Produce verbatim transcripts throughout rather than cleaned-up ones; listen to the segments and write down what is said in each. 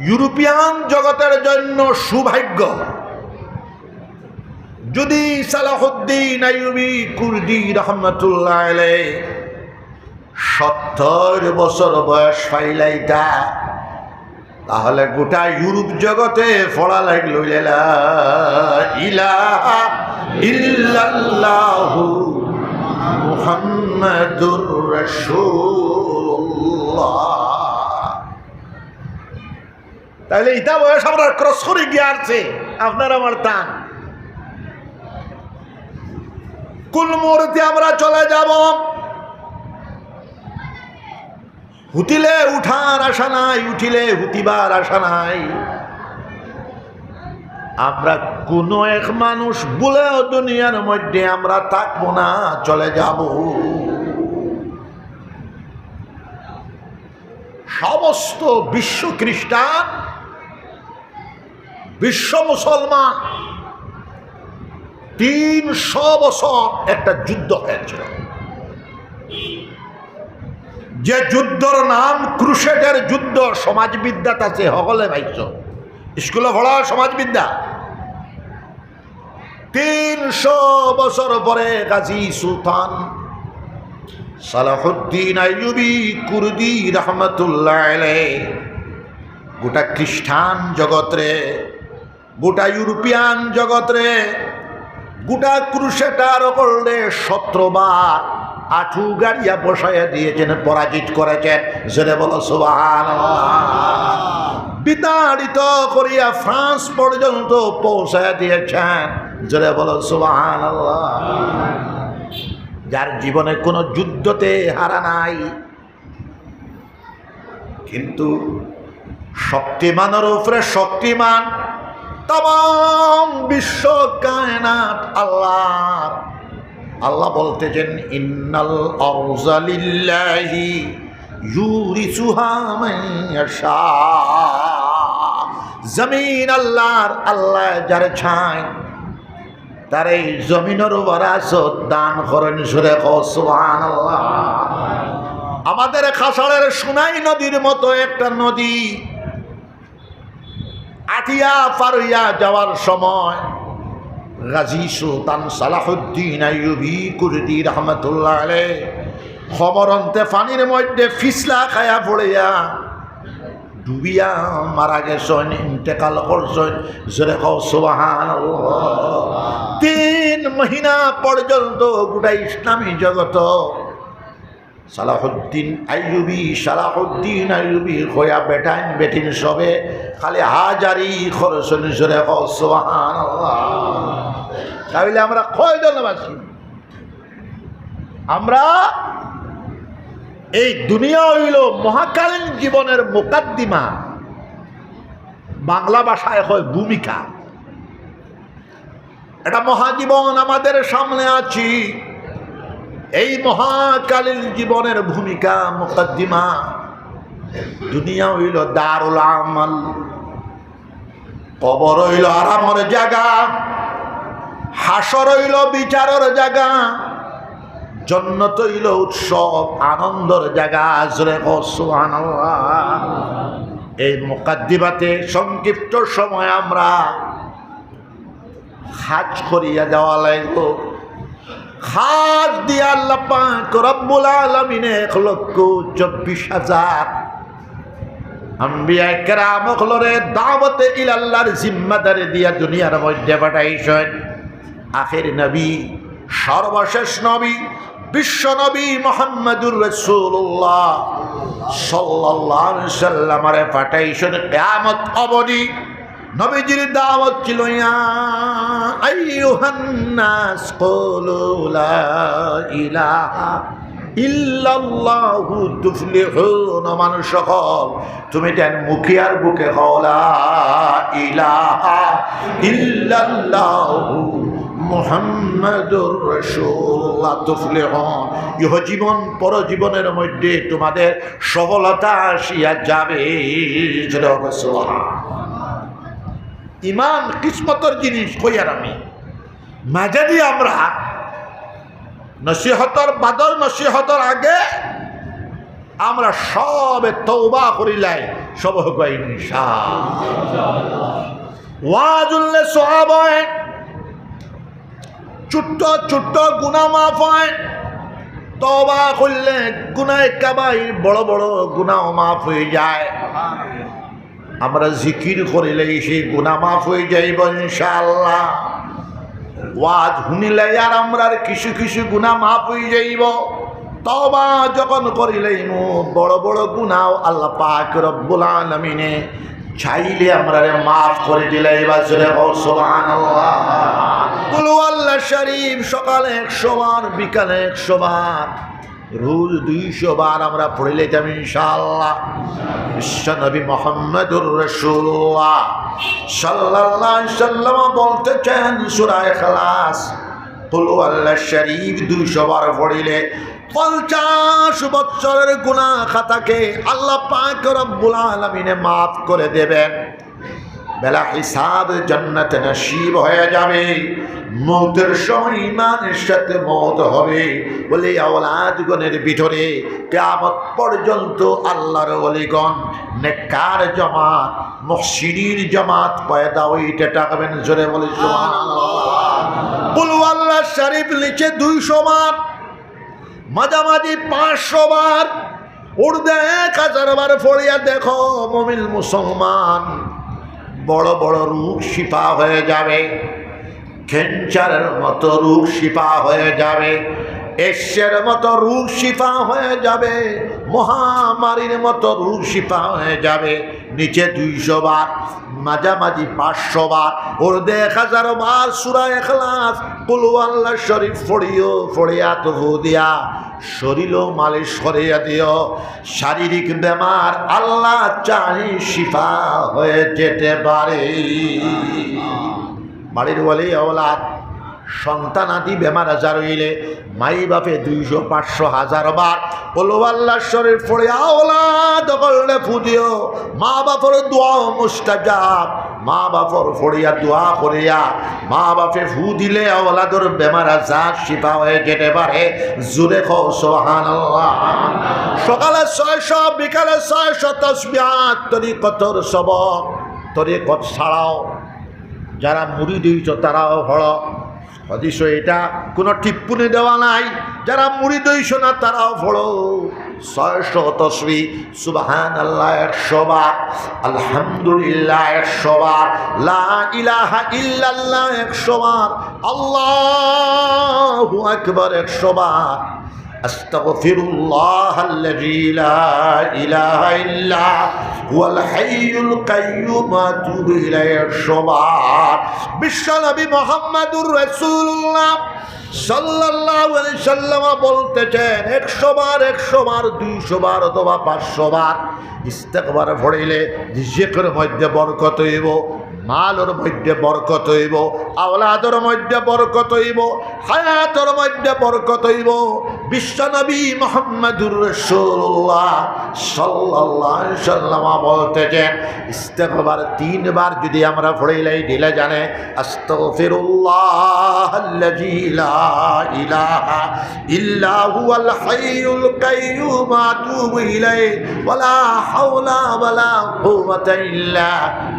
ইউরোপিয়ান জগতের জন্য সৌভাগ্য, যদি সালাহুদ্দিন আইয়ুবী কুর্দি রহমতুল্লাহ আলাইহি সত্তর বছর বয়স পাইলাইতা, তাহলে গোটা ইউরোপ জগতে পড়া লাগলো, লা ইলাহা ইল্লাল্লাহু মুহাম্মাদুর রাসূলুল্লাহ। তাহলে ইতা বয়স আমরা ক্রস করি গিয়া আছে, আপনার আমার টান। কোন মুহূর্তে আমরা চলে যাব, হুতিলে উঠার আশা নাই, উঠিলে হুতিবার আশা নাই। আমরা কোনো এক মানুষ বলেও দুনিয়ার মধ্যে আমরা থাকবো না, চলে যাব। সমস্ত বিশ্ব খ্রিস্টান, বিশ্ব মুসলমান, তিনশো বছর একটা যুদ্ধ হয়েছিল। যে যুদ্ধর নাম ক্রুসেডের যুদ্ধ, সমাজবিদ্যাত আছে, হকলে পাইছো, স্কুলে পড়া সমাজবিদ্যা। তিনশো বছর পরে গাজী সুলতান সালাহুদ্দিন আইয়ুবী কুর্দি রহমতুল্লাহ আলাইহি গোটা খ্রিস্টান জগতরে, গোটা ইউরোপিয়ান জগতরে, গোটা ক্রুসেডার অকলরে সতেরো বার আঠু গাড়িয়া বসাইয়া দিয়েছেন, পরাজিত করেছেন। জোরে বলো সুবহানাল্লাহ। বিতাড়িত করিয়া ফ্রান্স পর্যন্ত পৌঁছাইয়া দিয়েছেন। জোরে বলো সুবহানাল্লাহ। যার জীবনে কোনো যুদ্ধতে হারা নাই, কিন্তু শক্তিমানের উপরে শক্তিমান, তামাম বিশ্ব কায়নাত আল্লাহর। আল্লাহ বলতেছেন, "ইন্নাল আরজা লিল্লাহি ইউরিসুহা মান ইয়াশা।" জমিন আল্লাহর, আল্লাহ যারে চায় তারে এই জমিনর ওয়ারাসত দান করেন। জোরে কও সুবহানাল্লাহ। আমাদের কাছাড়ের সোনাই নদীর মতো একটা নদী আটিয়া পার হইয়া যাওয়ার সময় গাজী সুলতান সালাহুদ্দিন আইয়ুবী কুর্দি রহমতুল্লাহ আলাইহি খবরন্তে পানির মধ্যে ফিসলা খায়া পড়িয়া ডুবিয়া মারা গেছেন, ইন্তেকাল করছেন। জোরে কও সুবহানাল্লাহ। তিন মহিনা পর্যন্ত গোটা ইসলামী জগত সালাহুদ্দিন আইয়ুবী, সালাহুদ্দিন আইয়ুবী কইয়া বেটাইন বেটিন সবে খালি হাজারি করছেন। জোরে কও সুবহানাল্লাহ। তাহলে আমরা কয়জন বাঁচি? আমরা এই দুনিয়া হইল মহাকালীন জীবনের মুকাদ্দিমা, বাংলা ভাষায় হয় ভূমিকা। এটা মহাজীবন আমাদের সামনে আছি। এই মহাকালীন জীবনের ভূমিকা, মুকাদ্দিমা। দুনিয়া হইল দারুল আমাল, কবর হইল আরামর জাগা, হাশর হইল বিচারর জাগা, জন্নত হইল উৎসব আনন্দর জাগা। জোরে কও সুবহানাল্লাহ। এই মুকাদ্দিমাতে সংক্ষিপ্ত সময় আমরা কাজ করিয়া যাওয়া লাগবো। কাজ দিয়া আল্লাহ পাক রব্বুল আলামিনে এক লক্ষ চব্বিশ হাজার আম্বিয়া কেরাম অকলরে দাওয়াতে ইলাল্লাহর জিম্মাদারি দিয়া দুনিয়ার মধ্যে পাঠাইছেন। আখের নবী, সর্বশেষ নবী, বিশ্ব নবী মুহাম্মাদুর রাসূলুল্লাহ সাল্লাল্লাহু আলাইহি সাল্লামরে পাঠাইছেন কিয়ামত অবধি। নবীজির দাওয়াত ছিল, "ইয়া আইয়ুহান নাস কুলু লা ইলাহা ইল্লাল্লাহু তুফলিহুন।" মানুষ সকল, তুমি তান মুখিয়ার বুকে কও, "লা ইলাহা ইল্লাল্লাহু মুহাম্মাদুর রাসূলুল্লাহ তুফলিহুন।" ইহজীবন পরজীবনের মধ্যে তোমাদের সফলতা আসিয়া যাবে। জোরে কও সুবহান। ইমান কিসমতর জিনিস কইয়ার আমি। মাঝেদি আমরা নসিহতর, বাদর নসিহতর আগে আমরা সবে তওবা করিলাই। সব হোক ইনশাআল্লাহ। ওয়াজ হুনলে সওয়াব অয়, ছোট্ট ছোট্ট গুনা মাফ অয়, তওবা করলে গুনায়ে কাবাইর বড় বড় গুনাও মাফ অইযায়। আমরা জিকির করিলেই সেই গুনা মাফ অইযাইবো ইনশাআল্লাহ। ওয়াজ হুনিলে আর আমরার কিছু কিছু গুনা মাফ অইযাইবো। তওবা যখন করিলাইমু, বড় বড় গুনাও আল্লাহ পাক রব্বুল আলামিনে চাইলে আমরারে মাফ করি দিলাইবা। জোরে কও সুবহানাল্লাহ। কুল হুয়াল্লাহ শরীফ সকালে একশো বার, বিকালে একশো বার, রোজ দুইশো বার আমরা পড়িলাইতাম ইনশাআল্লাহ। বিশ্বনবী মুহাম্মদুর রাসূলুল্লাহ সাল্লাল্লাহু আলাইহি সাল্লাম বলতেছেন, সূরা ইখলাস, কুল হুয়াল্লাহ শরীফ দুইশো বার পড়িলে পঞ্চাশ বছরের গুনা খাতাকে আল্লাহ পাক রব্বুল আলামিনে মাফ করে দেবেন। বেলা হিসাব জান্নাত নসিব হয়ে যাবে। মউতের সময় ইমানের সাথে মউত হবে। ওলি আওলাদগণের ভিতরে কিয়ামত পর্যন্ত আল্লাহর ওলিগণ, নেককার জমাত, মুহসিনিন জমাত পয়দা অইতে থাকবেন। জোরে বলি সুবহানাল্লাহ। কুল হুয়াল্লাহ শরীফ নিচে দুইশো বার, মাঝামাঝি পাঁচশো বার, ঊর্ধ্বে এক হাজার বার পড়িয়া দেখো, মুমিন মুসলমান, বড় বড় রোগ শিফা হয়ে যাবে, ক্যান্সারের মতো রোগ শিফা হয়ে যাবে, এইডসের মতো রোগ শিফা হয়ে যাবে, মহামারীর মতো রোগ শিফা হয়ে যাবে। নিচে দুইশো বার, মাঝামাঝি পাঁচশো বার, ঊর্ধ্বে এক হাজার বার সূরা ইখলাস, কুল হুয়াল্লাহ শরীফ পড়িও, পড়িয়া তো ফু দিয়া শরীরও মালিশ করিয়া দিও। শারীরিক বেমার আল্লাহ চাই শিফা হয়ে যেতে পারে। বাড়ির ওলি আওলাদ, সন্তানাদি বেমার আজার অইলে মাই বাপে দুইশো, পাঁচশো, হাজার বার কুল হুয়াল্লাহ শরীফ পড়িয়া আওলাদ অকলরে ফু দিও। মা বাপর দোয়াও মুস্তাজাব। মা বাপর পড়িয়া দোয়া করিয়া, মা বাপে ফু দিলে আওলাদর বেমার আজার শিফা হয়ে যেতে পারে। জোরে কও সুবহানাল্লাহ। সকালে ছয়শো, বিকালে ছয়শো তসবিহাত, তরিকতর সবক, তরিকত ছাড়াও যারা মুরিদ অইছো তারাও পড়ো। হাদিসো এটা কোনো টিপ্পনি দেওয়া নাই। যারা মুরিদ অইছো না তারাও পড়ো। ছয়শো তসবি, সুবহানাল্লাহ একশো বার, আলহামদুলিল্লাহ একশো বার, লা ইলাহা ইল্লাল্লাহ একশো বার, আল্লাহু আকবার একশো বার, আস্তাগফিরুল্লাহ আল্লাযী লা ইলাহা ইল্লা হুয়াল হাইয়ুল কাইয়্যুম ওয়া আতুবু ইলাইহি একশো বার। বিশ্বনবী মুহাম্মাদুর রাসূলুল্লাহ সাল্লাল্লাহু আলাইহি সাল্লাম বলতেছেন, একশো বার, একশো বার, দুইশো বার অথবা পাঁচশো বার ইস্তেগফার পড়িলে রিজিকর মধ্যে বরকত অইবো, মালর মধ্যে বরকত অইবো, আওলাদর মধ্যে বরকত অইবো, হায়াতর মধ্যে বরকত অইবো। বিশ্বনবী মুহাম্মাদুর রাসূলুল্লাহ সাল্লাল্লাহু আলাইহি সাল্লাম বলতেছেন, ইস্তেগফার তিনবার যদি আমরা পড়িলাই দিলে জানে, আস্তাগফিরুল্লাহ আল্লাযী লা ইলাহা ইল্লা হুয়াল হাইয়ুল কাইয়্যুম ওয়া আতুবু ইলাইহি ওয়া লা হাওলা ওয়া লা কুওয়াতা ইল্লা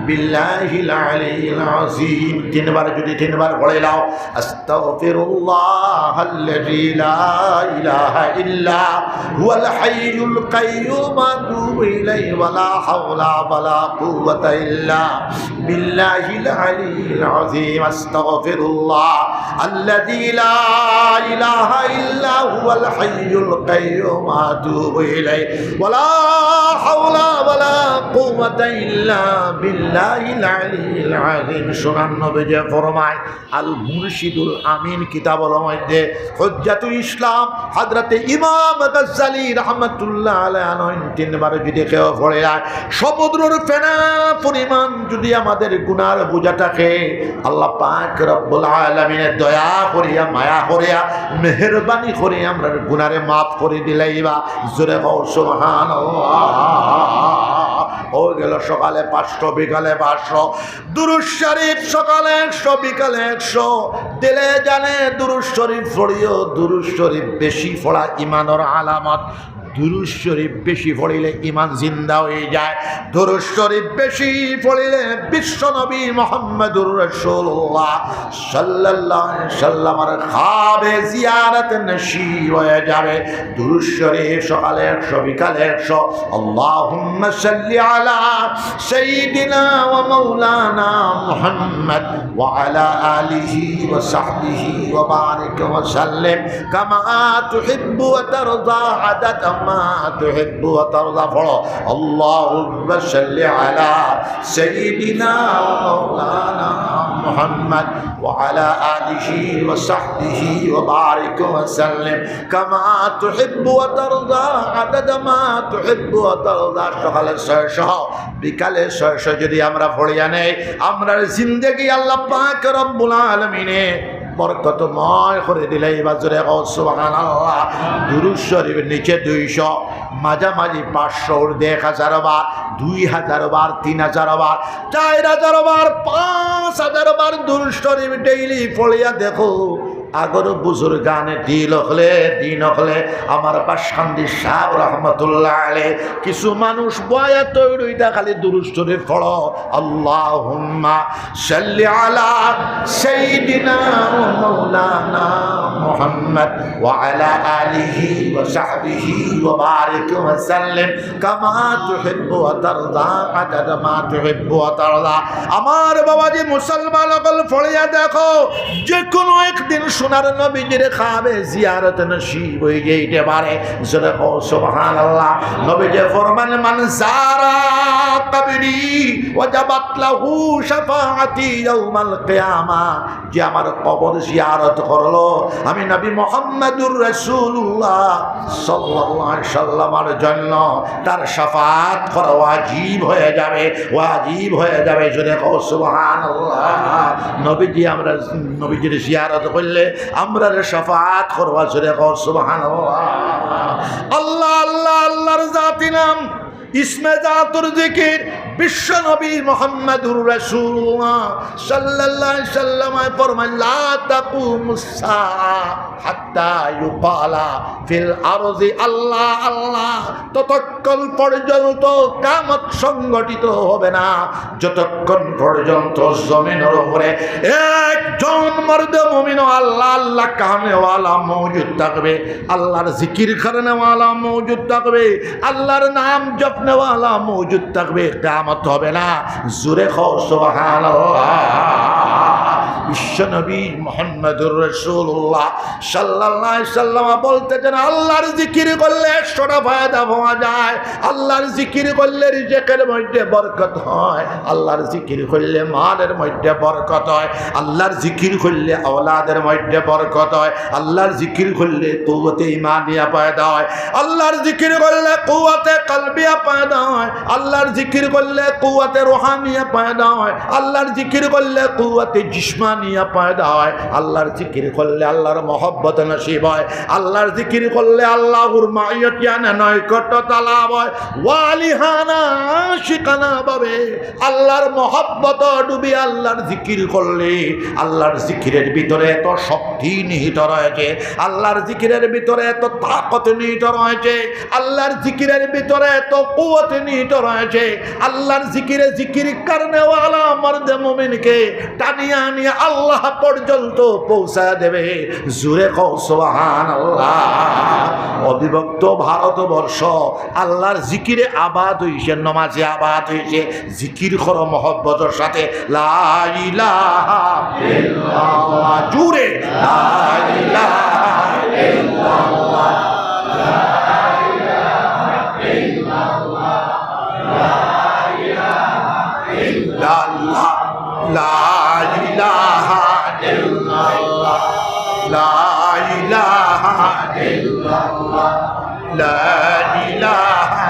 বিল্লাহিল আলিয়্যিল আযীম। তিনবার যদি তিনবার পড়িলাও, আস্তাগফিরুল্লাহ আল্লাযী লা ইলাহা ইল্লা হুয়াল হাইয়ুল কাইয়্যুম ওয়া আতুবু ইলাইহি ওয়া লা হাওলা ওয়া লা কুওয়াতা ইল্লা বিল্লাহিল আলিয়্যিল আযীম। আস্তাগফিরুল্লাহ আল্লাযী লা ইলাহা ইল্লা হুয়াল হাইয়ুল কাইয়্যুম ওয়া আতুবু ইলাইহি ওয়া লা হাওলা ওয়া লা কুওয়াতা ইল্লা বিল্লাহিল আলিয়্যিল আযীম। সোনার নবীজি ফরমায়, আল মুরশিদুল আমিন কিতাবর মধ্যে হুজ্জাতুল ইসলাম হযরতে ইমাম গাজ্জালী রাহমাতুল্লাহ আলাইহি তিনবার যদি কেউ পড়ে যায়, সমুদ্রর ফেনা পরিমাণ যদি আমাদের গুনার বোঝা থাকে, আল্লাহ পাক রব্বুল আলামিনে দয়া করিয়া, মায়া করিয়া, মেহেরবানি করিয়া আমরার গুনারে মাফ করি দিলাইবা। জোরে কও সুবহানাল্লাহ। অউ গেল সকালে পাঁচশো, বিকালে পাঁচশো। দুরূদ শরীফ সকালে একশো, বিকালে একশো। দিলে জানে দুরূদ শরীফ পড়িও, দুরূদ শরীফ বেশি পড়া ইমানর আলামত। দুরূদ শরীফ বেশি পড়িলে ইমান জিন্দা অই যায়। দুরূদ শরীফ বেশি পড়িলে বিশ্বনবী মুহাম্মাদুর রাসূলুল্লাহ সাল্লাল্লাহু আলাইহি ওয়াসাল্লামর খাবে জিয়ারত নসিব অই যাবে। দুরূদ শরীফ সকালে একশো, বিকালে একশো। আল্লাহুম্মা সাল্লি আলা সাইয়্যিদিনা ওয়া মাওলানা মুহাম্মাদ ওয়া আলা আলিহি ওয়া সাহবিহি ওয়া বারিক ওয়া সাল্লিম কামা তুহিব্বু ওয়া তারদা আদাদা মা তুহিব্বু ওয়া তারদা। পড়ো, আল্লাহুম্মা সাল্লি আলা সাইয়্যিদিনা ওয়া মাওলানা মুহাম্মাদ ওয়া আলা আলিহি ওয়া সাহবিহি ওয়া বারিক ওয়া সাল্লিম কামা তুহিব্বু ওয়া তারদা আদাদা মা তুহিব্বু ওয়া তারদা। সকালে ছয়শো, বিকালে ছয়শো যদি আমরা পড়িয়া নেই, আমরার জিন্দেগি আল্লাহ পাক রব্বুল আলামিনে বরকতময় করি দিলাইবা। জোরে কও সুবহানাল্লাহ। দুরূদ শরীফ নিচে দুইশো, মাঝামাঝি পাঁচশো, ঊর্ধ্বে এক হাজার বার, দুই হাজার বার, তিন হাজার বার, চাইর হাজার বার, পাঁচ হাজার বার দুরূদ শরীফ ডেইলি পড়িয়া দেখো। আগর বুজুর্গানে দিন অকলে, দিন অকলে, আমার বাসকান্দি সাহেব রহমতুল্লাহ আলাইহি, কিছু মানুষ বয়া তৈরি অইতা খালি দুরূদ শরীফ পড়ো। আল্লাহুম্মা সাল্লি আলা সাইয়্যিদিনা ওয়া মাওলানা মুহাম্মাদ ওয়া আলা আলিহি ওয়া সাহবিহি ওয়া বারিক ওয়া সাল্লিম কামা তুহিব্বু ওয়া তারদা আদাদা মা তুহিব্বু ওয়া তারদা। আমার বাবাজি মুসলমান অকল, পড়িয়া দেখো, যে কোনো একদিন সোনার নবীজির খাবে জিয়ারত নসিব অই যাইতে পারে। জোরে কও সুবহানাল্লাহ। নবীজি ফরমান, মান জারা কবরি ওয়াজাবাত লাহু শাফাআতি ইয়াউমাল কিয়ামা। যে আমার কবর জিয়ারত করলো, আমি নবী মুহাম্মাদুর রাসূলুল্লাহ সাল্লাল্লাহু আলাইহি সাল্লামের জন্য তার শাফাআত করা ওয়াজিব হয়ে যাবে, ওয়াজিব হয়ে যাবে। জোরে কও সুবহানাল্লাহ। নবীজি, আমরা নবীজির জিয়ারত করলে আমরারে শাফাআত করবা। জোরে কও সুবহানাল্লাহ। আল্লাহ, আল্লাহ, আল্লাহর জাতি নাম, ইসমে জাতুর জিকির, বিশ্বনবী মুহাম্মাদুর রাসূলুল্লাহ সাল্লাল্লাহু আলাইহি সাল্লামে ফরমায়, লা তাকুমুস সাআ হাত্তা ইউকালা ফিল আরজি আল্লাহ আল্লাহ, ততক্ষণ পর্যন্ত কিয়ামত সংঘটিত হবে না, যতক্ষণ পর্যন্ত জমিনের উপরে একজন মর্দে মুমিন আল্লাহ আল্লাহ কানেওয়ালা মওজুদ থাকবে, আল্লাহর জিকির করনেওয়ালা মওজুদ থাকবে, আল্লাহর নাম জপনেওয়ালা মওজুদ থাকবে, কিয়ামত হবে না। জোরে কও সুবহানাল্লাহ। বিশ্বনবী মুহাম্মাদুর রাসূলুল্লাহ সাল্লাল্লাহু আলাইহি সাল্লাম বলতেছেন, আল্লাহর জিকির করলে একশোটা ফায়দা পাওয়া যায়। আল্লাহর জিকির করলে রিজিকের মধ্যে বরকত হয়, আল্লাহর জিকির করলে মালের মধ্যে বরকত হয়, আল্লাহর জিকির করলে আওলাদের মধ্যে বরকত হয়, আল্লাহর জিকির করলে কুওয়াতে ইমানিয়া পয়দা হয়, আল্লাহর জিকির করলে কুওয়াতে কলবিয়া পয়দা হয়, আল্লাহর জিকির করলে কুওয়াতে রুহানিয়া পয়দা হয়, আল্লাহর জিকির করলে কুওয়াতে জিসমানিয়া পয়দা হয়, আল্লাহর জিকির করলে আল্লাহর মহব্বত নসিব হয়, আল্লাহর জিকির করলে আল্লাহর মাইয়ত ইয়ানে নৈকট্যতা লাভ হয়। ওয়ালিহানা আশিকানা ভাবে আল্লাহর মহব্বত ডুবি আল্লাহর জিকির করলে আল্লাহর জিকিরের ভিতরে এত শক্তি নিহিত রয়েছে, আল্লাহর জিকিরের ভিতরে এত তাকত নিহিত রয়েছে, আল্লাহর জিকিরের ভিতরে এত কুওয়াত নিহিত রয়েছে। আল্লাহর জিকিরে জিকির করনেওয়ালা মর্দে মুমিনকে টানিয়া আনিয়া আল্লাহ পর্যন্ত পৌঁছায় দেবে। জোরে কও সুবহানাল্লাহ। অবিভক্ত ভারতবর্ষ আল্লাহর জিকিরে আবাদ হইছে, নমাজে আবাদ হইছে। জিকির করো মহব্বতর সাথে, লা ইলাহা ইল্লাল্লাহ। জোরে, লা ইলাহা ইল্লাল্লাহ। ইল্লাল্লাহ, লা ইলাহা ইল্লাল্লাহ, লা ইলাহা ইল্লাল্লাহ, লা ইলাহা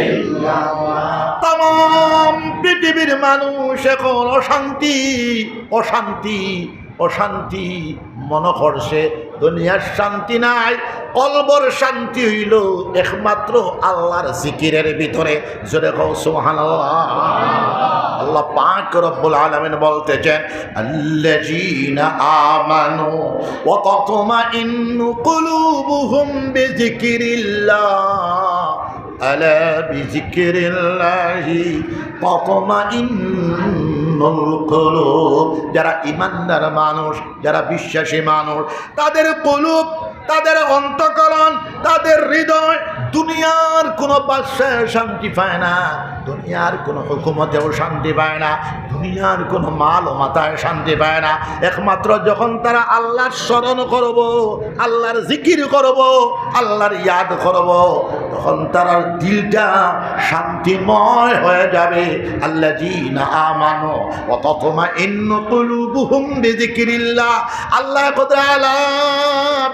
ইল্লাল্লাহ। তামাম পৃথিবীর মানুষ এখন অশান্তি, অশান্তি, অশান্তি মনে করছে। দুনিয়ার শান্তি নাই, কলবর শান্তি হইল একমাত্র আল্লাহর জিকিরের ভিতরে। জোরে কও সুবহানাল্লাহ। আল্লাহ পাক রব্বুল আলামিন বলতেছেন, আল্লাযীনা আমানু ওয়া তাতমাইন্নু কুলুবুহুম বিযিকরিল্লাহ। আলা বিযিকরিল্লাহি তাতমাইন্নুল কুলুব। যারা ইমানদার মানুষ, যারা বিশ্বাসী মানুষ, তাদের কুলুব, তাদের অন্তঃকরণ, তাদের হৃদয় দুনিয়ার কোনো বাদশায় শান্তি পায় না, দুনিয়ার কোনো হুকুমতেও শান্তি পায় না, দুনিয়ার কোনো মাল ও মাতায় শান্তি পায় না। একমাত্র যখন তারা আল্লাহর স্মরণ করব, আল্লাহর জিকির করব, আল্লাহর ইয়াদ করব, তখন তারার দিলটা শান্তিময় হয়ে যাবে। আল্লাযীনা আমানু ওয়া তাতমাইন্নু কুলুবুহুম বিযিকরিল্লাহ। আল্লাহ কইরা, আলা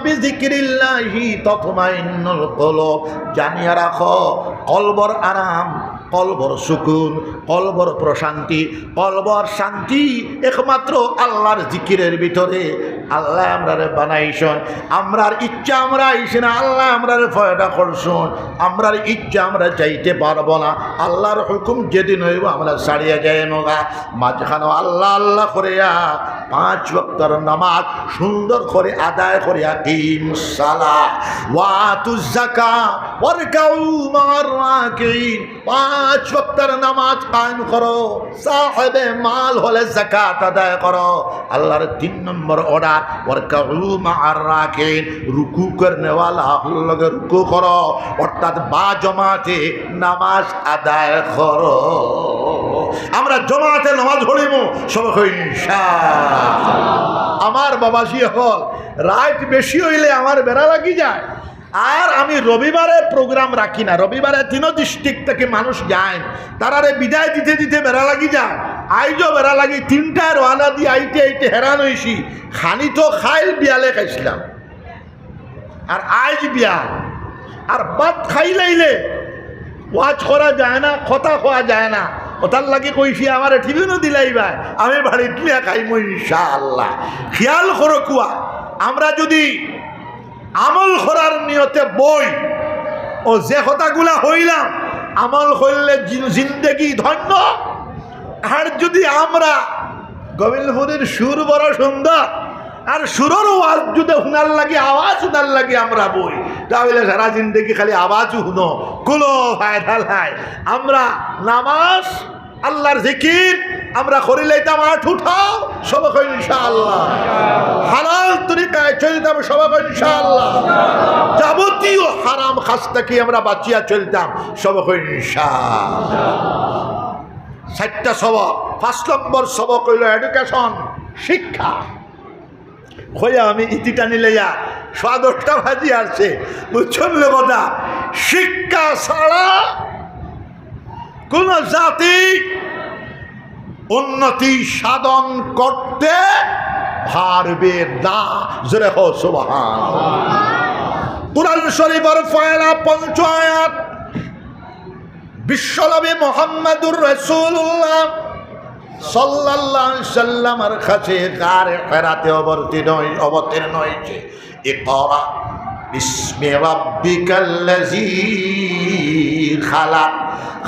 বিযিকরিল্লাহি তাতমাইন্নুল কুলুব। জানিয়া রাখো, কলবর আরাম, কলবর সুকুন, কলবর প্রশান্তি, কলবর শান্তি একমাত্র আল্লাহর জিকিরের ভিতরে। আল্লাহ আমরারে বানাইছইন, আমরার ইচ্ছা আমরা আইছি না, আল্লাহ আমরারে পয়দা করছইন। আমরার ইচ্ছা আমরা যাইতে পারবো না, আল্লাহর হুকুম যেদিন অইবো আমরা ছাড়িয়া যাইমুগা। মাঝখানো আল্লাহ আল্লাহ করিয়া পাঁচ ওয়াক্তর নামাজ সুন্দর করে আদায় করিয়া, আকিমুস সালাহ ওয়া আতুজ যাকাহ ওয়ারকাউ মা'আর রাকিঈন। পাঁচ ওয়াক্তর নামাজ কায়েম করো, সাহেবে মাল হলে যাকাত আদায় করো। আল্লাহর তিন নম্বর অর্ডার, ওয়ারকাউ মা'আর রাকিঈন, রুকু করনেওয়ালা অকলর লগে রুকু করো, অর্থাৎ বা জমাতে নামাজ আদায় করো। আমরা জমাতে নামাজ পড়িমু, সবে কই ইনশাআল্লাহ। আমার বাবাজি অকল, রাইত বেশি অইলে আমার বেড়া লাগি যায়। আর আমি রবিবারে প্রোগ্রাম রাখি না, রবিবারে তিনও ডিস্ট্রিক্ট থাকি মানুষ যাইন, তারারে বিদায় দিতে দিতে বেড়া লাগি যায়। আইজও বেড়া লাগি, তিনটায় রওয়ানা দি আইতে আইতে হেরান অইছি। খানি তো খাইল বিয়ালে খাইছলাম, আর আইজ বিয়াল, আর ভাত খাইলাইলে ওয়াজ করা যায় না, কথা কওয়া যায় না। অতার লাগি কইছি, আমারে টিফিনও দিলাইবায়, আমি বাড়িত নিয়া খাইমু ইনশাআল্লাহ। খিয়াল করো কুয়া, আমরা যুদি আমল করার নিয়তে বই, ও যে কথাগুলা কইলাম, আমল করলে জিন-, জিন্দেগি ধন্য। আর যুদি আমরা, গোবিন্দপুরীর সুর বড় সুন্দর, আর সুরর ওয়াজ যুদি হুনার লাগি, আওয়াজ হুনার লাগি আমরা বই, তাইলে সারা জিন্দেগি খালি আওয়াজ হুনো, কুনো ফায়দা নাই। আমরা নামাজ, আল্লাহর জিকির আমরা করিলাইতাম, আত উঠাও, সবে কই ইনশাআল্লাহ। হালাল তরিকায় চলতাম, সবে কই ইনশাআল্লাহ। যাবতীয় হারাম কাজ থাকি আমরা বাঁচিয়া চলতাম, সবে কই ইনশাআল্লাহ। চাইরটা সবক, পাঁচ নম্বর সবক অইলো এডুকেশন, শিক্ষা। কইয়া আমি ইতি টানি লইয়া সোয়া দশটা বাজি আসছে, বুঝছইন নি কথা? শিক্ষা ছাড়া কোন জাতি উন্নতি সাধন করতে পারবে না। জোরে কও সুবহান। কোরআন শরীফের পয়লা পঞ্চ আয়াত, বিশ্বনবী মুহাম্মাদুর রাসূলুল্লাহ সাল্লাল্লাহু আলাইহি সাল্লামের কাছে গারে হেরাতে অবতীর্ণ হই-, অবতীর্ণ হয়েছে। اقرأ باسم ربك الذي خلق،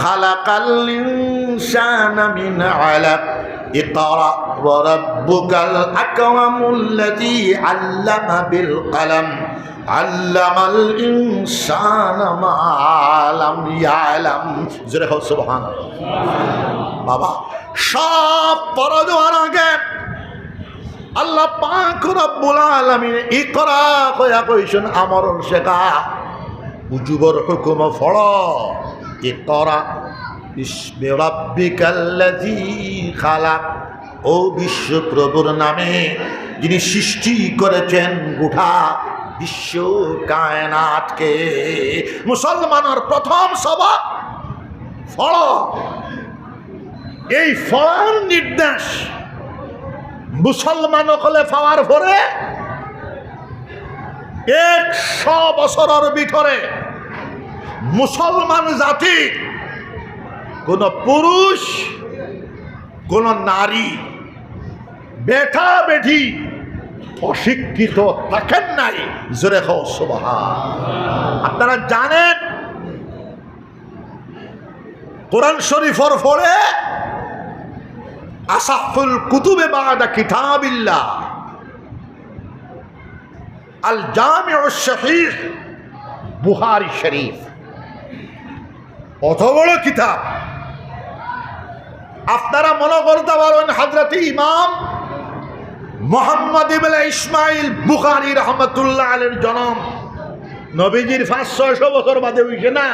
خلق الإنسان من علق، اقرأ وربك الأكرم الذي علم بالقلم، علم الإنسان ما لم يعلم। জোরে কও সুবহানাল্লাহ। বাবা, সব ফরজ হওয়ার আগে আল্লাহ পাক রব্বুল আলামিন ইকরা কইয়া কইছইন, আমল শেখা, উজুবর হুকুম পড়ো। ইকরা বিসমি রাব্বিকাল্লাযী খালাক। ও বিশ্ব প্রভুর নামে, যিনি সৃষ্টি করেছেন গোটা বিশ্ব কায়নাতকে। মুসলমানর প্রথম সবক পড়ো। এই পড়ার নির্দেশ মুসলমান অকলে পাওয়ার পরে একশো বছরর ভিতরে মুসলমান জাতি, কোন পুরুষ, কোন নারী, বেটা বেটি অশিক্ষিত থাকেন নাই। জোরে কও সুবহান। আপনারা জানেন, কোরআন শরীফর পরে আসাহুল কুতুবে বাদা কিতাবিল্লাহ, আল জামিউস সহিহ, বুখারী শরীফ। অত বড় কিতাব। আপনারা মনো করতা পারইন হযরতে ইমাম মুহাম্মদ ইবনে ইসমাইল বুখারী রহমাতুল্লাহ আলাইহির জনম নবীজির পাঁচ ছয়শো বছর বাদে অইছে না,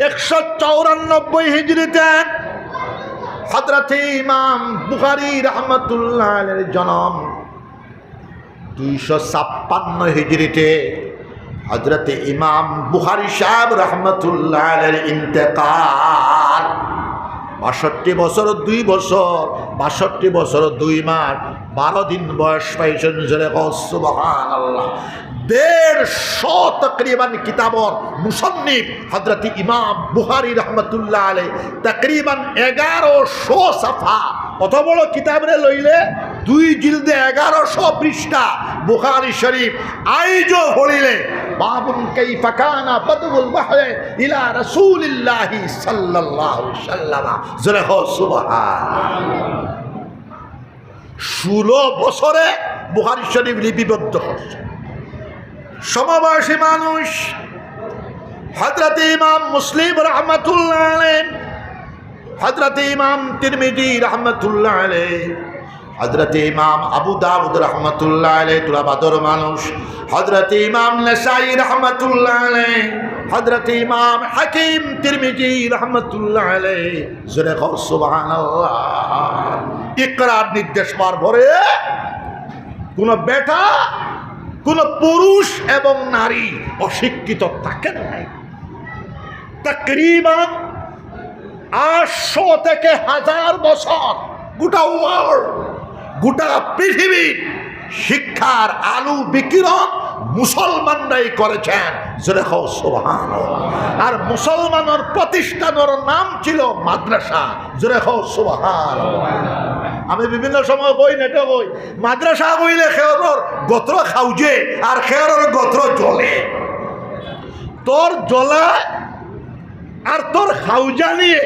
একশো চৌরানব্বই হিজরিতে হযরতে ইমাম বুখারী রহমাতুল্লাহ আলাইহির জনম, দুইশো ছাপ্পান্ন হিজরিতে হযরতে ইমাম বুখারী সাহেব রহমাতুল্লাহ আলাইহির ইন্তেকাল। বাষট্টি বছর দুই বছর, বাষট্টি বছর দুই মাস, বারো দিন বয়স পাইছইন। জোরে কও সুবহানাল্লাহ। দেড়শো তকরিবান কিতাবর মুসন্নিফ হযরতে ইমাম বুখারী রহমাতুল্লাহ আলাইহি, তকরিবান এগারোশো সাফা। অত বড় কিতাবরে লইলে দুই জিলদে এগারোশো পৃষ্ঠা বুখারী শরীফ। আইজও পড়িলে, বাবুন কাইফা কানা বাদউল ওয়াহয়ি ইলা রাসূলিল্লাহি সাল্লাল্লাহু আলাইহি ওয়াসাল্লাম। জোরে কও সুবহান। ষোলো বছরে বুখারী শরীফ লিপিবদ্ধ করছে। সমবয়সী মানুষ, হযরতে ইমাম মুসলিম রহমাতুল্লাহ আলাইহি, হযরতে ইমাম তিরমিজি রহমাতুল্লাহ আলাইহি, হযরতে ইমাম আবু দাউদ রহমাতুল্লাহ আলাইহি, তুরা বাদর মানুষ, হযরতে ইমাম নাসাই রহমাতুল্লাহ আলাইহি, হযরতে ইমাম হাকিম তিরমিজি রহমাতুল্লাহ আলাইহি। জোরে কও সুবহানাল্লাহ। ইকরার নির্দেশ পাওয়ার পরে কোনো বেটা, কোনো পুরুষ এবং নারী অশিক্ষিত থাকে নাই। তকরিবান আটশো থেকে হাজার বছর গোটা ওয়ার্ল্ড, গোটা পৃথিবীর শিক্ষার আলো বিকিরণ মুসলমানরাই করেছেন। জোরে কও সুবহানাল্লাহ। আর মুসলমানর প্রতিষ্ঠানর নাম ছিল মাদ্রাসা। জোরে কও সুবহানাল্লাহ। আমি বিভিন্ন সময় কই, নেটে কই, মাদ্রাসা কইলে কেউরর গত্র খাউজে আর কেউরর গত্র জ্বলে। তোর জ্বলা আর তোর খাউজানিয়ে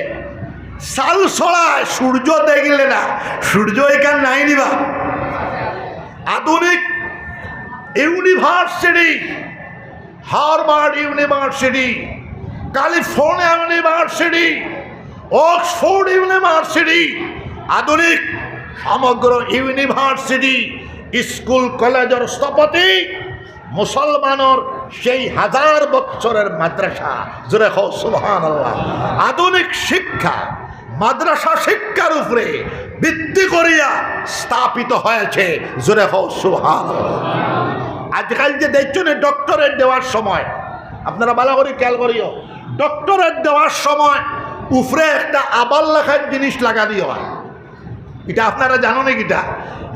চাল ছড়ায়, সূর্য দেখলে না, সূর্য এখান নাই নিবা। আধুনিক university, Harvard university, California university, Oxford university, আধুনিক সমগ্র ইউনিভার্সিটি, স্কুল কলেজর স্থপতি মুসলমানর সেই হাজার বছরের মাদ্রাসা। জোরে কও সুবহানাল্লাহ। আধুনিক শিক্ষা, মাদ্রাসা শিক্ষার উপরে ভিত্তি করিয়া স্থাপিত হয়েছে। জোরে কও সুবহানাল্লাহ। আজকাল যে দেখছইন ডক্টরেট দেওয়ার সময়, আপনারা ভালা করি খেয়াল করিও, ডক্টরেট দেওয়ার সময় উপরে একটা আবার লেখার জিনিস লাগা দিয়া হয়। ইটা আপনারা জানইন নি কিতা?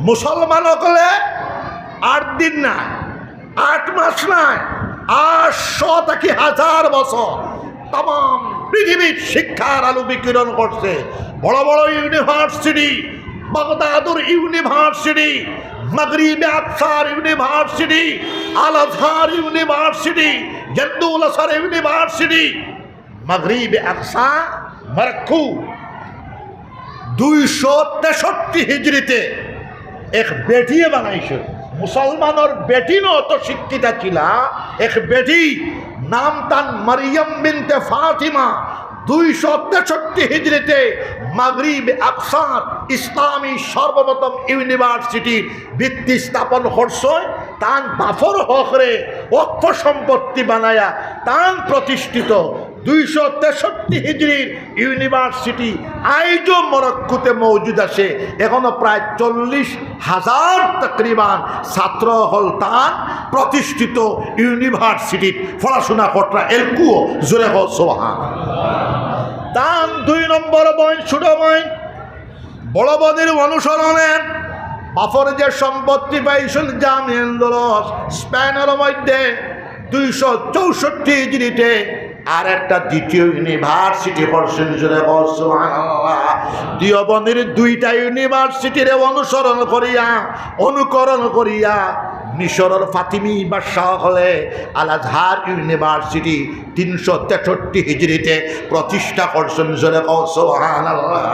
মুসলমান অকলে আট দিন নায়, আট মাস নায়, আটশো থাকি হাজার বছর তামাম পৃথিবীর শিক্ষার আলো বিকিরণ করছে। বড় বড় ইউনিভার্সিটি, বাগদাদর ইউনিভার্সিটি, মাগরিবে আকসার ইউনিভার্সিটি, আল আজহার ইউনিভার্সিটি, জেন্দুল আসার ইউনিভার্সিটি, মাগরিবে আকসা, মরক্কো, দুইশো তেষট্টি হিজরিতে এক বেটিয়ে বানাইছে। মুসলমানর বেটি ন অত শিক্ষিতা ছিলা, এক বেটি, নাম তান মারিয়াম বিনতে ফাতিমা। দুইশো তেষট্টি হিজরিতে মাগরিবে আকসার ইসলামী সর্বপ্রথম ইউনিভার্সিটির ভিত্তি স্থাপন করছে। তান বাফর হকরে ওয়াকফ সম্পত্তি বানায়া তান প্রতিষ্ঠিত দুইশো তেষট্টি হিজরির ইউনিভার্সিটি আইজও মরক্কোতে মওজুদ আছে। এখনো প্রায় চল্লিশ হাজার তকরিবান ছাত্র অকল তান প্রতিষ্ঠিত ইউনিভার্সিটিত পড়াশোনা কররা এলকুও। জোরে কও সুবহান। তান দুই নম্বর বইন, ছোট বইন, বড় বদির অনুসরণে বাফর যে সম্পত্তি পাইছইন জামে আন্দলুস স্পেনর মধ্যে দুইশো চৌষট্টি হিজরিতে আর একটা দ্বিতীয় ইউনিভার্সিটি করছইন। জোরে কও সুবহানাল্লাহ। দিওবন্দির দুইটা ইউনিভার্সিটিরে অনুসরণ করিয়া, অনুকরণ করিয়া মিশরর ফাতিমি বাদশাহ অকলে আল আজহার ইউনিভার্সিটি তিনশো তেষট্টি হিজরিতে প্রতিষ্ঠা করছইন। জোরে কও সুবহানাল্লাহ।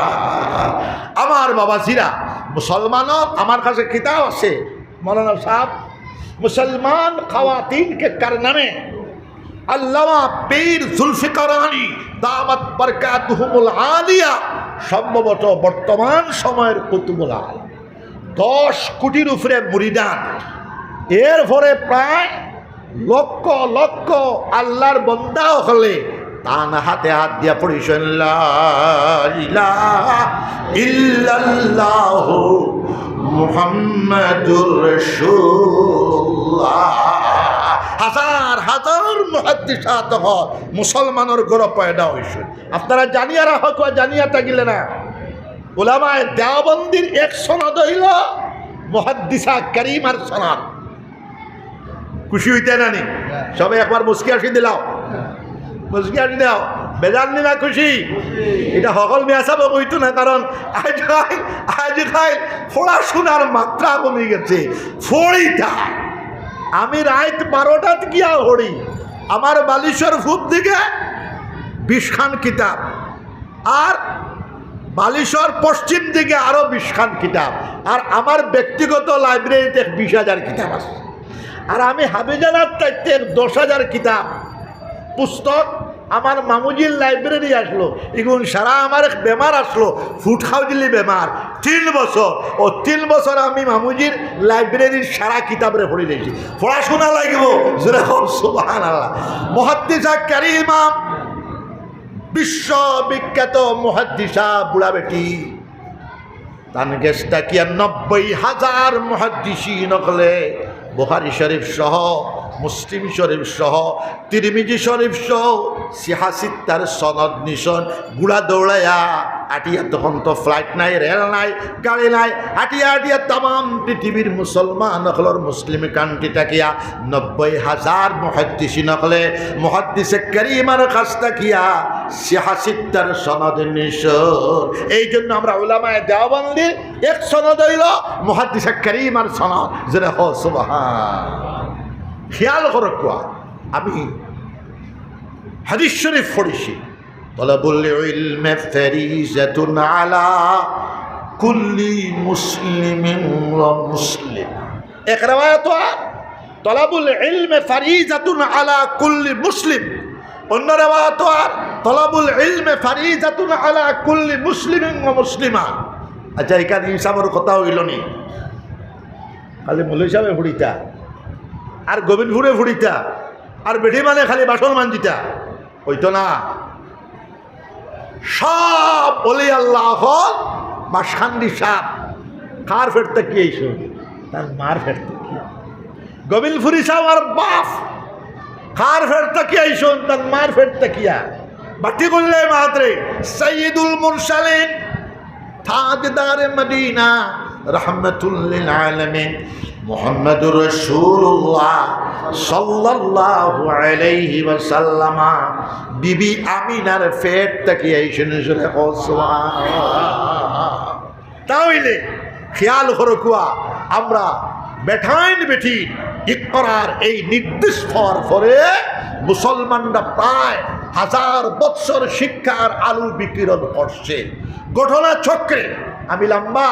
আমার বাবাজিরা, মুসলমানর, আমার কাছে কিতাব আছে, মৌলানা সাহেব, মুসলমান খাওয়াতিন কে কারনামে, আল্লামা পীর জুলফিকার আলী দামাত বারকাতুহুমুল আলিয়া, সম্ভবত বর্তমান সময়ের কুতুবুল আলম, দশ কোটির উপরে মুরিদান, এরপরে প্রায় লক্ষ লক্ষ আল্লাহর বন্দা অকলে তান হাতে হাত দিয়া পড়ছইন, লা ইলাহা ইল্লাল্লাহু মুহাম্মাদুর রাসূলুল্লাহ। হাজার হাজার মুহাদ্দিসাত অকল মুসলমানর ঘরো পয়দা অইছইন। আপনারা জানিয়া রাখউক্কা, জানিয়া থাকিলে না, উলামায়ে দেওবন্দির এক সনদ অইলো মুহাদ্দিসা কারিমার সনদ। খুশি অইতায় না নি? সবে একবার মুচকি হাসি দিলাও, মুচকি হাসি দাও। বেজার নি না খুশি? ইটা হকল মিয়া সাবে কইতো না, কারণ আইজ কাইল, আইজ কাইল পড়াশুনার মাত্রা কমি গেছে। পড়িতা আমি রাইত বারোটাত গিয়া পড়ি, আমার বালিশর পূব দিকে বিশখান কিতাব, আর বালিশর পশ্চিম দিকে আরো বিশখান কিতাব, আর আমার ব্যক্তিগত লাইব্রেরিত এক বিশ হাজার কিতাব আছে। আর আমি হাবিজানাত থাকতে এক দশ হাজার কিতাব, পুস্তক আমার মামুজির লাইব্রেরি আছলো, ইগুন সারা আমার এক বেমার আছলো, ফুড খাওজিলি বেমার। তিন বছর, অউ তিন বছর আমি মামুজির লাইব্রেরির সারা কিতাবরে পড়িলাইছি। পড়াশুনা লাগিবো, জোরে কও সুবহানাল্লাহ। মুহাদ্দিসা কারিমা, বিশ্ববিখ্যাত মুহাদ্দিসা বুড়া বেটি, তান গেছ থাকিয়া নব্বই হাজার মুহাদ্দিসিন অকলে বুখারী শরীফ সহ, মুসলিম শরীফ সহ, তিরমিজি শরীফ সহ সিহা সিত্তার সনদ নিছইন। ঘুড়া দৌড়াইয়া আটিয়া, তখন তো ফ্লাইট নাই, রেল নাই, গাড়ি নাই, আটিয়া আটিয়া তামাম পৃথিবীর মুসলমান অকলর, মুসলিম কান্ট্রি থাকিয়া নব্বই হাজার মুহাদ্দিসিন অকলে মুহাদ্দিসে কারিমার কাছ থাকিয়া সিহা সিত্তার সনদ নিছইন। এই জন্য আমরা উলামায়ে দেওবন্দির এক সনদ অইলো মুহাদ্দিসে কারিমার সনদ। জোরে কও সুবহান। খেয়াল করউক্কা, আমি হাদিস শরীফ পড়ছি, তলাবুল ইলমি ফারিজাতুন আলা কুল্লি মুসলিমিন ওয়া মুসলিমা। এক রেওয়ায়েত আর, তলাবুল ইলমি ফারিজাতুন আলা কুল্লি মুসলিম। অন্য রেওয়ায়েত আর, তলাবুল ইলমি ফারিজাতুন আলা কুল্লি মুসলিমিন ওয়া মুসলিমা। আচ্ছা, ইখান ইনসাফর কথা অইলো নি? খালি মৌলভী সাবে পড়িতা, আর গোবিন্দপুরে পড়িতা, আর বেটি মানে খালি বাসন মাঞ্জিতা, অইতো না। সব অলি আল্লাহ অকল বাসকান্দি সাব। কার পেট থাকিয়া আইছইন? তান মার পেট থাকিয়া। গোবিন্দপুরি সাব আর বাফ। কার পেট থাকিয়া আইছইন? তান মার পেট থাকিয়া। বাটি করলে মাত্রে সাইয়্যিদুল মুরসালিন, তাজদারে মদিনা, রাহমাতুল লিল আলামিন, মুহাম্মাদুর রাসূলুল্লাহ সাল্লাল্লাহু আলাইহি ওয়াসাল্লাম, বিবি আমিনার পেট থাকিয়া আইছইন। জোরে কও সুবহানাল্লাহ। তা অইলে খেয়াল করউক্কা, আমরা বেটাইন বেটিন ইকরার এই নির্দেশ পাওয়ার পরে মুসলমানরা প্রায় হাজার বৎসর শিক্ষার আলো বিকিরণ করছে। ঘটনা চক্রে আমি লম্বা,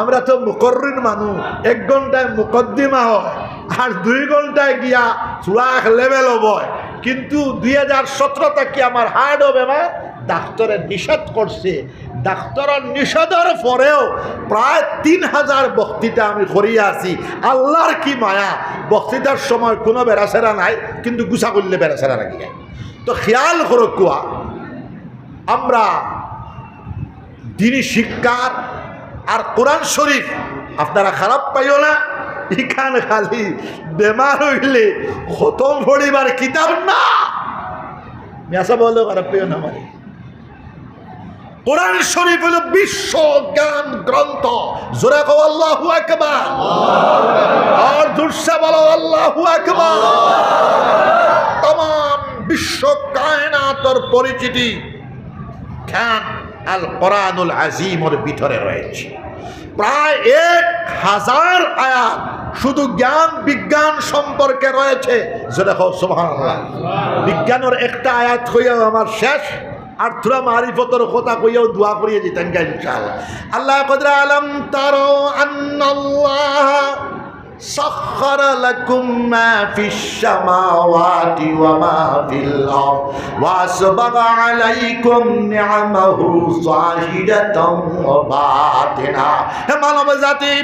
আমরা তো মুকররিন মানুষ, এক ঘন্টায় মুকদ্দিমা হয়, আর দুই ঘন্টায় গিয়া পুরা এক লেভেল অয়। কিন্তু দুই হাজার সতেরো থাকি আমার হার্টও বেমার, ডাক্তরে নিষেধ করছে। ডাক্তরর নিষেধর পরেও প্রায় তিন হাজার বক্তৃতা আমি করিয়া আছি। আল্লাহর কি মায়া, বক্তৃতার সময় কুনু বেড়াছেড়া নাই, কিন্তু গুছা করলে বেড়াছেড়া লাগি যায়। তো খেয়াল করউক্কা, আমরা দিনি শিক্ষার আর কোরআন শরীফ, আপনারা খারাপ পাইও না, ইখান খালি বেমার অইলে খতম পড়িবার কিতাব না। মিয়া সাব অকলেও খারাপ পাইও না আমারে। কোরআন শরীফ অইলো বিশ্ব জ্ঞান গ্রন্থ। জোরে কও আল্লাহু আকবার। আর জোরসে বলো আল্লাহু আকবার। তামাম বিশ্ব কায়নাতর পরিচিতি জ্ঞান আল কোরআনুল আজিমর ভিতরে রয়েছে। প্রায় এক হাজার আয়াত শুধু জ্ঞান বিজ্ঞান সম্পর্কে রয়েছে। জোরে কও সুবহানাল্লাহ। বিজ্ঞানর একটা আয়াত কইয়াও আমার শেষ, আর থুড়া মারিফতর কথা কইয়াও দোয়া করিয়া দিতাম গা ইনশাআল্লাহ। আল্লাহ কদরা আলম তারো আন্নাল্লাহ سخر لكم ما في السماوات وما في الأرض وأسبغ عليكم نعمه ظاهرة وباطنة। হে মানব জাতি,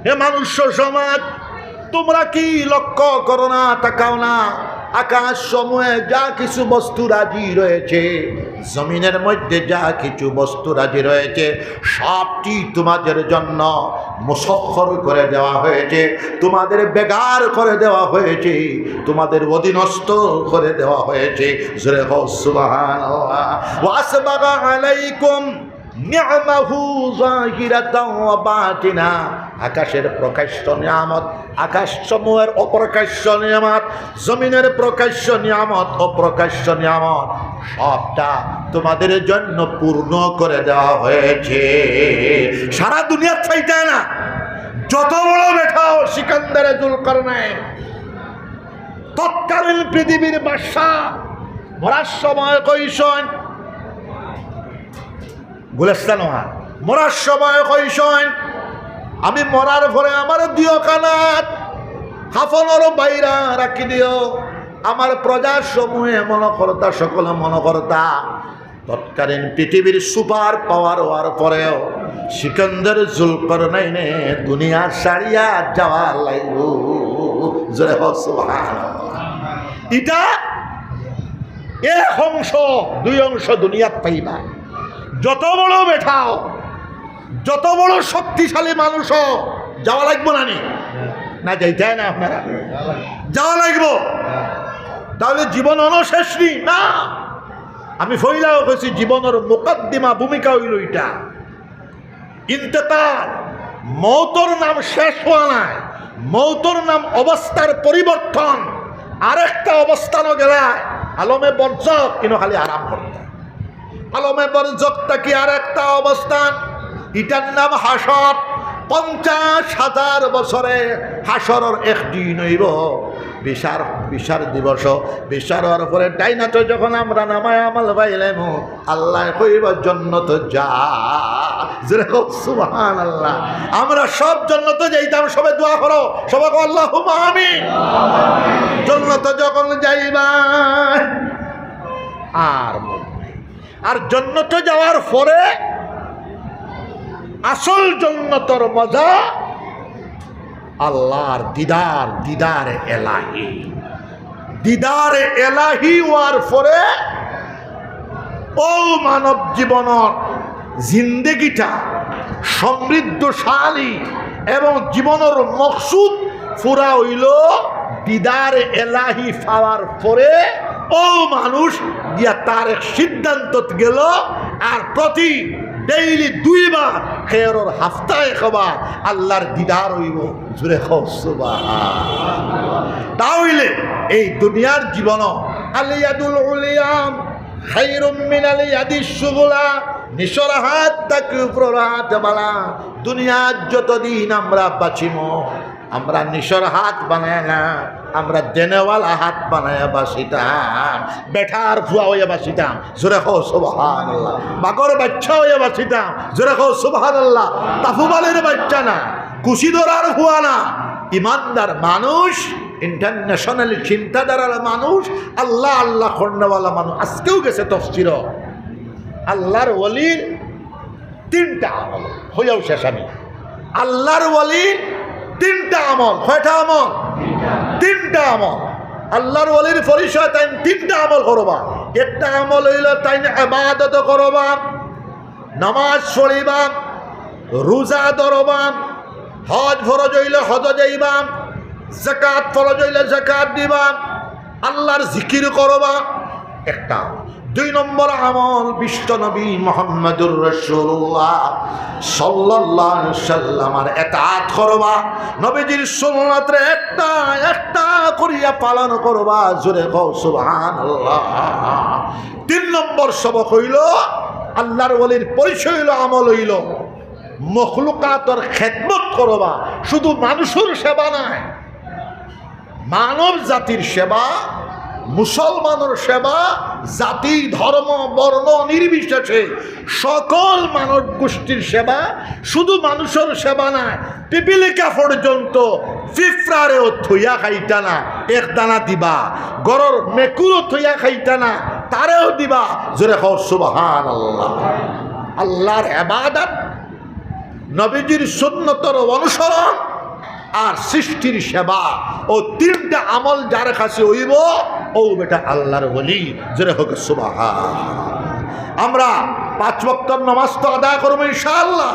হে মানুষ্য সমাজ, তোমরা কি লক্ষ্য করো না, তাকাও না? আকাশ সমূহে যা কিছু বস্তু রাজি রয়েছে, জমিনের মধ্যে যা কিছু বস্তু রাজি রয়েছে, সবটি তোমাদের জন্য মুসখর করে দেওয়া হয়েছে, তোমাদের বেগার করে দেওয়া হয়েছে, তোমাদের অধীনস্থ করে দেওয়া হয়েছে। জোরে কও সুবহানাল্লাহ। ওয়া আসবাগা আলাইকুম নি'মাহু যাহিরাতাও ওয়া বাতিনা। আকাশের প্রকাশ্য নিয়ামত, আকাশ সমূহের অপ্রকাশ্য নিয়ামত, জমিনের প্রকাশ্য নিয়ামত, অপ্রকাশ্য নিয়ামত, সবটা তোমাদের জন্য পূর্ণ করে দেওয়া হয়েছে। সারা দুনিয়াত পাইতা না, যত বড় বেটা অও, সিকান্দারে জুলকারনাইন, তৎকালীন পৃথিবীর বাদশা, মরার সময় কইছইন, গুলিস্তান ওহান, মরার সময় কইছইন, "আমি মরার পরে আমার দুইও কানাত কাফনর বাইরা রাখি দিও।" আমার প্রজা সমূহে মনো করতা, সকলে মনো করতা, তৎকালীন পৃথিবীর সুপার পাওয়ার অওয়ার পরেও সিকান্দার জুলকারনাইনে দুনিয়া ছাড়িয়া যাওয়া লাগবো। জোরে কও সুবহানাল্লাহ। ইটা এক অংশ, দুই অংশ দুনিয়াত পাইবা। যত বড় বেটা অও, যত বড় শক্তিশালী মানুষ অও, যাওয়া লাগবো না নি? না, যাইতায় না আপনারা? যাওয়া লাগবো। তাহলে জীবন অনো শেষ নি? না। আমি পয়লাও কইছি, জীবনর মুকাদ্দিমা, ভূমিকা অইলো ইটা। ইন্তেকাল, মৌতর নাম শেষ অওয়া নায়, মৌতর নাম অবস্থার পরিবর্তন। আরেকটা অবস্থানো গেলায়, আলমে বরজখ, ইনো খালি আরাম করতা। আলমে বরজখ থাকি আরেকটা অবস্থান, ইটার নাম হাশর। পঞ্চাশ হাজার বছরে হাশরর এক দিন অইবো, বিচার, বিচার দিবস। বিচার অওয়ার পরে ডাইনাতো যখন আমরা নামায় আমল পাইলাইমু, আল্লায় কইবা, "জন্নতো যা।" জোরে কও সুবহানাল্লাহ। আমরা সব জন্নতো যাইতাম, সবে দোয়া করো, সবে কও, "আল্লাহুম্মা আমিন।" জন্নতো যখন যাইবা, আর মউত নাই। আর জন্নতো যাওয়ার পরে আসল জন্নতর মজা আল্লাহর দিদার, দিদারে এলাহি। দিদারে এলাহি অওয়ার পরে অউ মানব জীবনর জিন্দেগিটা সমৃদ্ধশালী এবং জীবনর মকসুদ পুরা অইলো দিদারে এলাহি পাওয়ার পরে অউ মানুষ গিয়া তার এক সিদ্ধান্তত গেলো, আর প্রতি ডেইলি দুইবার, খেয়রর হাফতায় একবার আল্লাহর দিদার অইবো। জোরে কও সুবহান। তা অইলে এই দুনিয়ার জীবন, আল ইয়াদুল উলিয়া খায়রুম মিনাল ইয়াদিস সুফলা, নিচর হাত থাকি উপরর হাত বালা। দুনিয়াত যতদিন আমরা বাঁচিমু, আমরা নিচর হাত বানাইয়া না, আমরা দেনেওয়ালা হাত বানাইয়া বাঁচিতাম, বেটার ফুয়া অইয়া বাঁচিতাম। জোরে কও সুবহানাল্লাহ। বাঘর বাইচ্চা অইয়া বাঁচিতাম। জোরে কও সুবহানাল্লাহ। তাফুবালির বাইচ্চা না, কুশি ধরার ফুয়া না, ইমানদার মানুষ, ইন্টারন্যাশনাল চিন্তাধারার মানুষ, আল্লাহ আল্লাহ করনেওয়ালা মানুষ। আজকেও গেছে তফসিরো, আল্লাহর ওলির তিনটা আমল, কইয়াও শেষ আমি। আল্লাহর ওলির তিনটা আমল। কয়টা আমল? তিনটা আমল। আল্লাহর ওলির পরিচয়, তাইন তিনটা আমল করবা। একটা আমল অইলো তাইন ইবাদত করবা, নামাজ পড়িবা, রোজা ধরবা, হজ ফরজ অইলে হজ যাইবা, যাকাত ফরজ অইলে যাকাত দিবা, আল্লাহর জিকির করবা। একটা। দুই নম্বর আমল, বিশ্বনবী মুহাম্মদুর রাসূলুল্লাহ সাল্লাল্লাহু আলাইহি সাল্লামর ইতাআত করবা, নবীজির সুন্নতরে একটা একটা করিয়া পালন করবা। জোরে কও সুবহানাল্লাহ। তিন নম্বর সবক অইলো, আল্লাহর ওলির পরিচয় অইলো, আমল অইলো মখলুকাতর খেদমত করবা, শুধু মানুষর সেবা নায়, মানব জাতির সেবা, মুসলমানর সেবা, জাতি, ধর্ম, বর্ণ নির্বিশেষে সকল মানব গোষ্ঠীর সেবা, শুধু মানুষর সেবা নায়, পিপিলিকা পর্যন্ত পিঁপড়ারেও থইয়া খাইতা না, এক দানা দিবা। ঘরর মেকুরও থইয়া খাইতা না, তারেও দিবা। জোরে কও সুবহানাল্লাহ। আল্লাহর ইবাদত, নবীজির সুন্নতর অনুসরণ আর সৃষ্টির সেবা, অউ তিনটা আমল যার কাছে অইবো, অউ বেটা আল্লাহর ওলি। জোরে কও সুবহান। আমরা পাঁচ ওয়াক্তর নামাজ তো আদায় করমু ইনশাআল্লাহ।